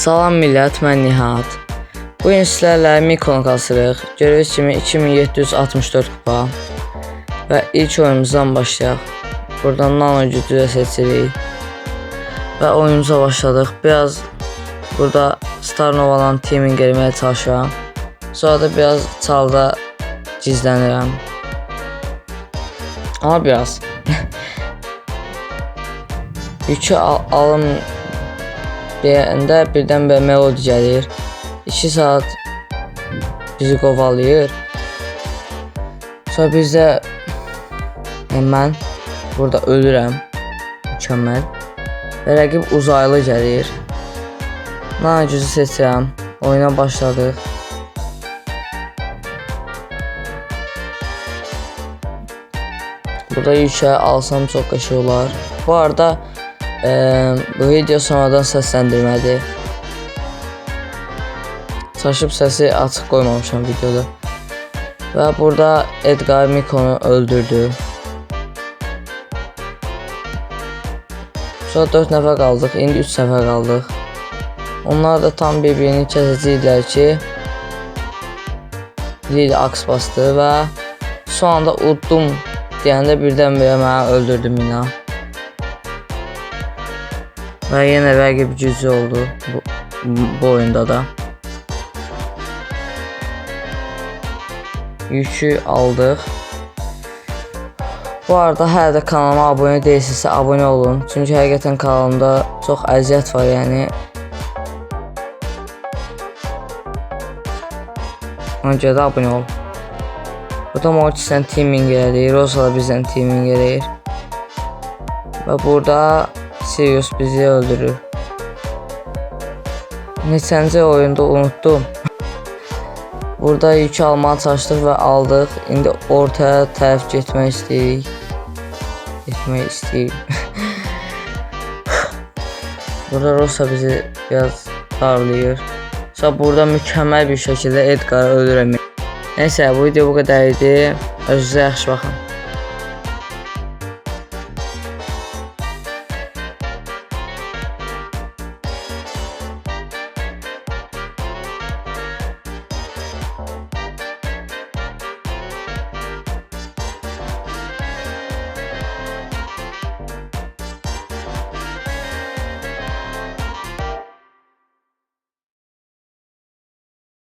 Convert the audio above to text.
Salam millət, mən Nihat. Bu gün sizlərlə Mikonu qasırıq. Gördüyünüz kimi 2764 kupa. Və ilk oyunumuzdan başlayaq. Buradan nano gücü də seçirik. Və oyunumuza başladıq. Biraz burada Star Nova'dan teaming eləməyə çalışıram. Sonra da biraz çalda gizlənirəm. Ama biraz. Yükü alım deyəndə birdən-birə melodi gəlir. 2 saat bizi qovalayır. Sonra biz də yəni mən burada ölürəm. Mükəmməl. Və rəqib uzaylı gəlir. Nano gücü seçirəm. Oyuna başladıq. Burada yükə alsam çox qəşəng olar. Bu arada bu video sonradan səsləndirmədir. Çaşıb səsi açıq qoymamışam videoda. Və burada Edgar Mikonu öldürdü. Sonra 4 nəfər qaldıq, indi 3 nəfər qaldıq. Onlar da tam bir-birini kəsəcəkdilər ki, Lili aks bastı və son anda uddum deyəndə birdən-birə məni öldürdü Mina. Və yenə rəqib güclü oldu bu oyunda da. Yükü aldıq. Bu arada hələ də kanalıma abunə deyilsinizsə abunə olun. Çünki həqiqətən kanalımda çox əziyyət var, yəni. Ona görə də abunə olun. Burada Mortis'lə teaming elədik, Rosa da bizlə teaming eləyir. Və burada Sirius bizi öldürür. Neçənci oyunda unutdum. Burada yükü almağa çalışdıq və aldıq. İndi ortaya tərəf getmək istəyirik. Getmək istəyirik. Burada Rosa bizi biraz darlayır. Sonra burada mükəmməl bir şəkildə Edgar'ı öldürəm. Neyse, bu video bu qədər idi. Özünüzə yaxşı baxın.